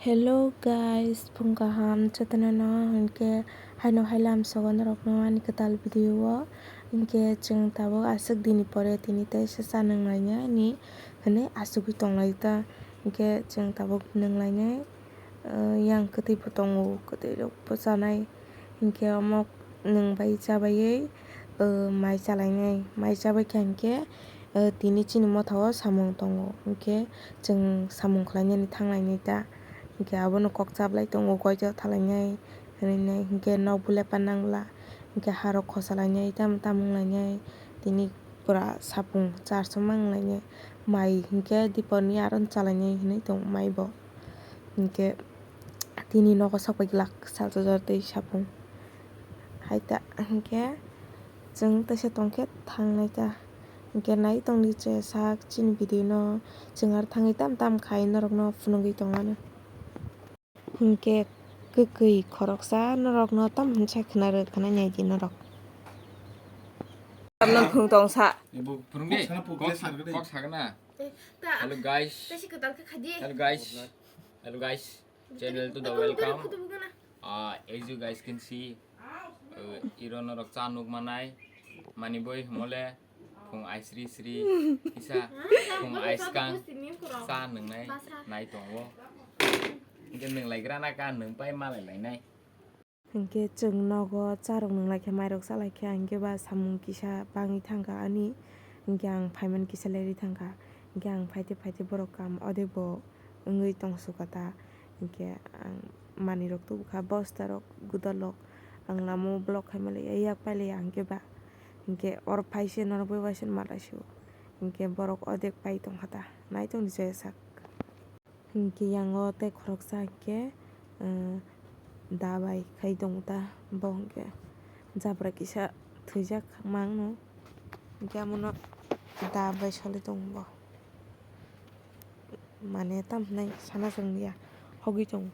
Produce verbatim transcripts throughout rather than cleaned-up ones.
Hello guys, phung kaham jotono no, hinkhe haino hai lam sogo norokno ani kwtal video o. Hinkhe chwng tabuk aswk dini pore tini teisa cha nwng lainai ani hinwi achugwi tong lai ta. Hinkhe chwng tabuk nwng lainai, ah, yang kwtwi bo tongo, kwtwi rok bo chanai. Hinkhe omo nwng bai chabaiwi, ah, mai chalainai, mai chabaikha hinkhe, ah, tini chini motha o samung tongo, hinkhe chwng samung khlainani thanglainai ta. Hinkhe abono kok chablai tongo, goito thalainai, hinwi nai, hinkhe nok bo lepa nangla, hinkhe harok khosa lainai, tamo tamo wnglainai, tini pura sapung charso ma wnglainai, mai hinkhe diporni aro chalainai hinwi tongo mai bo. Hinkhe tini nogo sokbai glak salsa jor tei sapung hai ta, hinkhe chwng teisa tongkhe thangnai ta, hinkhe nai tongdi chwngsa chini video no, chwng aro thangwi tam tam khai norokno phunugwi tongmani. Hinkhe kwkwi khoroksa norokno tam hinsa khna rw khna nai di norok. Tamno phung tong sa. Ibu phung de. Kok sana puk Kok de sa-, sarga de. Kok sagna. Eh, ta. Hello guys. Ta si kotor ka khadi. Hello guys. Hello guys. Channel to the Kotor welcome. Kotor kotor na. Uh, as you guys can see, uh, iro norok cha nuk manai. Mani boi himole. Phung aisri sri kisa, phung aiskang cha nwngnai nai tongo. Hinkhe nwng laigra na ka nwng pai malai lainai. Hinkhe chwng nogo charok nwng laikha, mairok cha laikha, hinkhe ba samung kisa bangwi thangkha ani, hinkhe ang phaimani kisa lerwi thangkha, hinkhe ang phaite phaite borok kam odebo wngwi tongsukha ta. Hinkhe ang manwirok tubukha, bostarok, gudalok, ang lama o block khai manliya, yak pailiya, hinkhe ba, hinkhe oro phaise norok bai waisa malaisio, hinkhe borok odek pai tongkha ta, nai tongdi chaya sak. Hinkhe yango tei khoroksa hinkhe, eh, da bai khai tongo ta, bo hinkhe jabra kisa thwijak mangno, hinkhe amono da bai soli tongo bo. Mane tamo hinai sana chwng ya, hogwi tongo.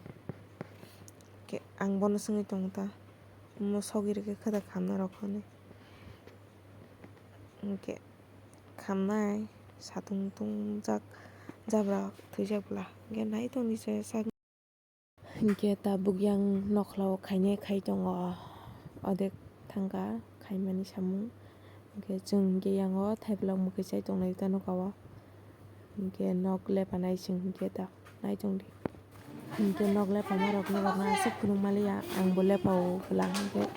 Khe ang bono swngwi tongo ta, omo sogwi rwkhe khe da khamna rok hinwi. Hinkhe khamnai satung tungjak jabra thwijak bwla. Hinkhe nai tongdi chaya sak. Hinkhe tabuk yang nokhlao khainai khai tongo, odek thangkha khaimani samung. Hinkhe chwng hinkhe yango thaiblok mwkhwi chai tongnai ta nokao. Hinkhe nok lepanai chwng hinkhe ta nai tongdi. Hinkhe nok lepama rok norokno aswk phunuk maliya, ang bo lepao bwla hinkhe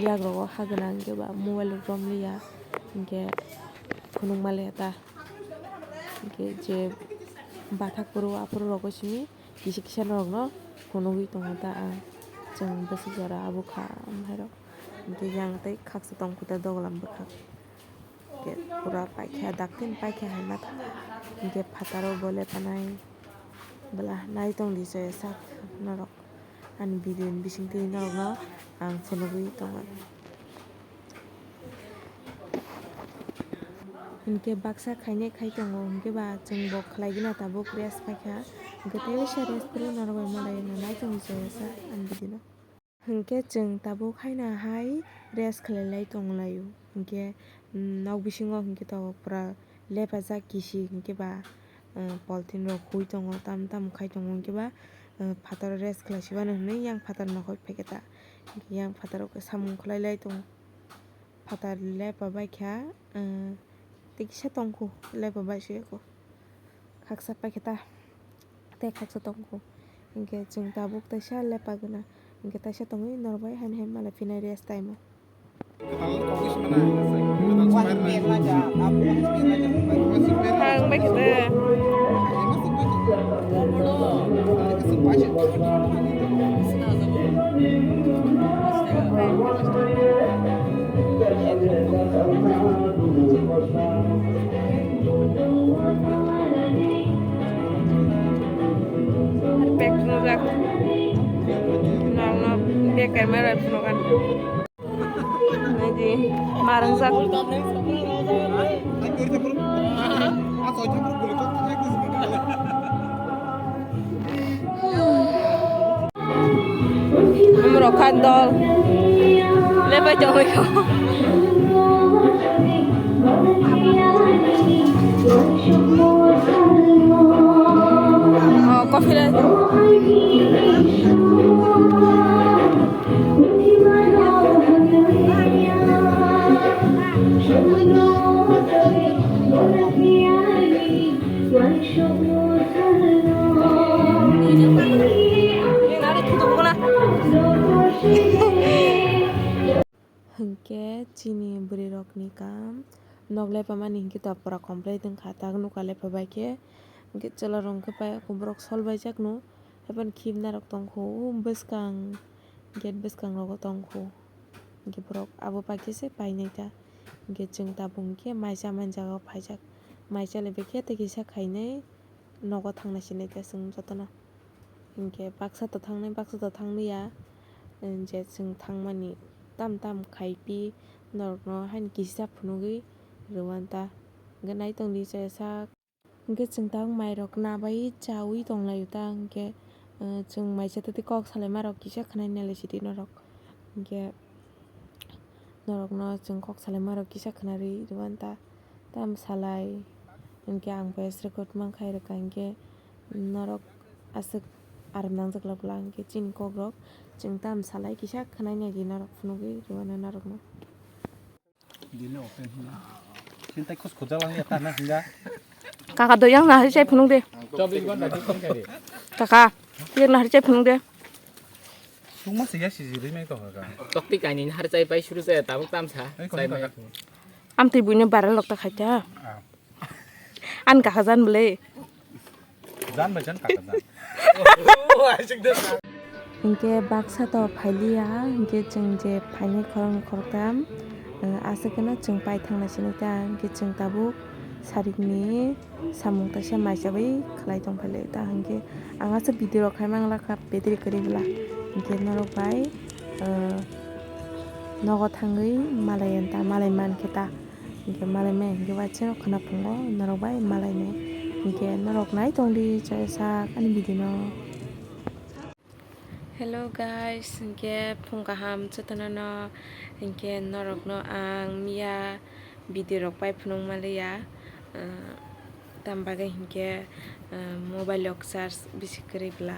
yak rogo ha gwnang hinkhe ba mobile rok romliya hinkhe phunuk maliya ta. Hinkhe je bathak phuru aphuru rogo simi. Kisa kisa norokno phunugwi tongo ta ang. Chwng bwswk jora abo kha, amhairok. Hinkhe yang tei khaksa tongkhu ta dogolam bwkhak. Hinkhe pura paikha, daktin paikha hai matha. Hinkhe phataro bo lepanai bwla nai tongdi chaya sak norok. Ani video ni bisingtwi norokno ang phunugwi tongo. Hinkhe baksa khainai khai tongo, hinkhe ba chwng bo khlai gina tabuk rest paikha, hinkhe tei waisa rest phuru norok bai malai nanai tongwi chaya sa ang bidino. Hinkhe chwng tabuk haino hai rest khlai lai tong laio, hinkhe, mm, nok bisingo hinkhe tabuk pura lepajak kisi, hinkhe ba, eh, polythene rok hui tongo, tam tam khai tongo, hinkhe ba, eh, phataro rest khlai sibano hinwi yang phataro nokhor phaikhe ta, hinkhe yang phataro samung khlai lai tongo. Phatar lepa bai kha, eh, tei kisa tongkhu, lepa bai se kho. Khaksa pai khe ta, tei khaksa tongkhu. Hinkhe chwng tabuk taisa lepa gwnang. Hinkhe taisa tongwi norok bai haino hai mala phinai rest time o. Thang bai khe ta. Bag nujak. Nang no bag kai mara phunuk an. Nai di, marang sak. Amrok khan dol. Lepai tongwi kho. Oh, coffee le. Chini bwrwi rokni kam nok lepamani hinkhe to pura complete wngkha, tak nokha lepabai khe hinkhe chwla rok hinkhe pai borok sol baijak no, haibani khibna rok tongkho o bwskang gate bwskang rogo tongkho, hinkhe borok abo pai khe se painai ta, hinkhe chwng tabuk hinkhe maisa mani jaga o phaijak, maisa lebai khe tei kisa khainai nogo thangnai sinai ta chwng jotono. Hinkhe baksa to thangnai, baksa to thangliya, je chwng thangmani tam tam khaipi norokno haino kisa phunugwi rwuan ta. Hinkhe naitongdi chaya sak. Hinkhe chwng tabuk mairok nabai chaui tonglaio ta, hinkhe, eh, chwng maisa tei kok salaimarok kisa khwnai nailai sidi norok. Hinkhe norokno chwng kok salaimarok kisa khwnarwi rwuan ta, tam salai, hinkhe ang voice record mankha, rwkha hinkhe norok aswk aram nangjak lak bwla hinkhe chini kokrok chwng tam salai kisa khwnai naidi norok phunugwi rwuano norokno. Dini open hwnna. Sintai khus khujak langya ta na hwnga. Kaka doyang na hari chai phunuk de. Chobbish ghonta di phone kari. Kaka, yang na hari chai phunuk de. Sungma siya si jiri nai to kaka. Tokti kaini har chai pai suru chai tabuk tamsa. Ei, chai kono mai. Kaka. Amtwi buino bara lokta khaita. Ah. An kaka jan bwle. Jan bai jan kaka jan. Hinkhe baksa to phailiya, hinkhe chwng je phainai khoroknwi khoroktham, eh, aswk kheno chwng pai thangna sinai ta, hinkhe chwng tabuk sarikni samung kaisa maichawi khlai tongphai lai ta, hinkhe ang aswk video rok khai mangla kha battery kwrwi bwla, hinkhe norok bai, eh, nogo thangwi malai ta, malai mankhe ta. Hinkhe malai maya hinkhe waisa khwna phungo norok bai malai nai. Hinkhe norok nai tongdi chaya sak ani video no. Hello guys, hinkhe phung kaham jotono no, hinkhe norok no ang miya video rok pai phunuk maliya, ah, tam bagwi hinkhe, ah, mobile rok charge bisi kwrwi bwla,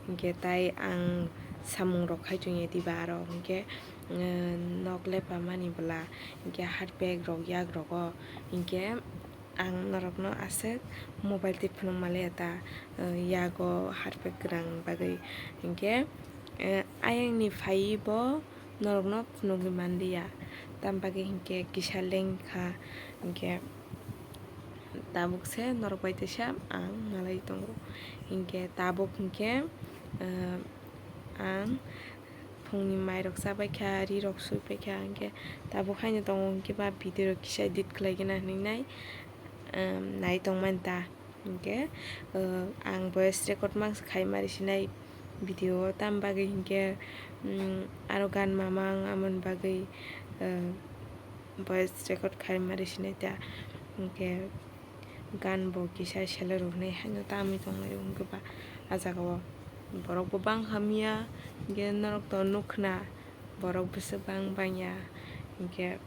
hinkhe tai ang samung rok khai tongya diba aro hinkhe, ah, nok lepa mani bwla. Hinkhe heart pack rok yak rogo, hinkhe ang norokno aswk mobile twi phunuk maliya ta, eh, yago heart pack kwrang bagwi. Hinkhe, eh, ayangni phaiwi bo norokno phunugwi manliya, tam bagwi hinkhe kisa lengkha, hinkhe tabuk se norok bai teisa ang malai tongo. Hinkhe tabuk hinkhe, eh, ang phungni mairok chabaikha, rirok suipaikha, hinkhe tabuk haino tongo, hinkhe ba video rok kisa edit khlaigwna hinwi nai, um, nai tongmani ta. Hinkhe, uh, ang voice record mangsa khai mari sinai video o, tam bagwi hinkhe, um, aro gan mamang amoni bagwi, uh, voice record khai mari sinai ta. Hinkhe, gan bo kisa seler rok hinwi haino tamwi tonglaio, hinkhe ba ah jaga o borok bo bang hamya, hinkhe norok to nukna borok bwswk bang bangya, hinkhe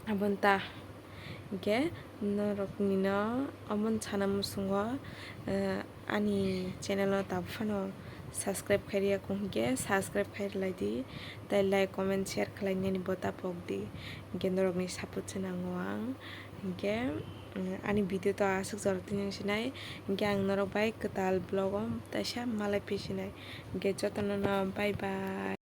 aboni ta, hinkhe norok nino omo sana muchungo, eh, ani channel o tabuk phano subscribe khai riya kung hinkhe subscribe khai rwlai di, tei like, comment, share khlai nani bo ta pok di, hinkhe norok ni support se nango ang. Hinkhe, mm, ani video to aswk jora tini wng sinai. Hinkhe ang norok bai kwtal vlog o teisa malai phi sinai. Hinkhe jotono no bye bye.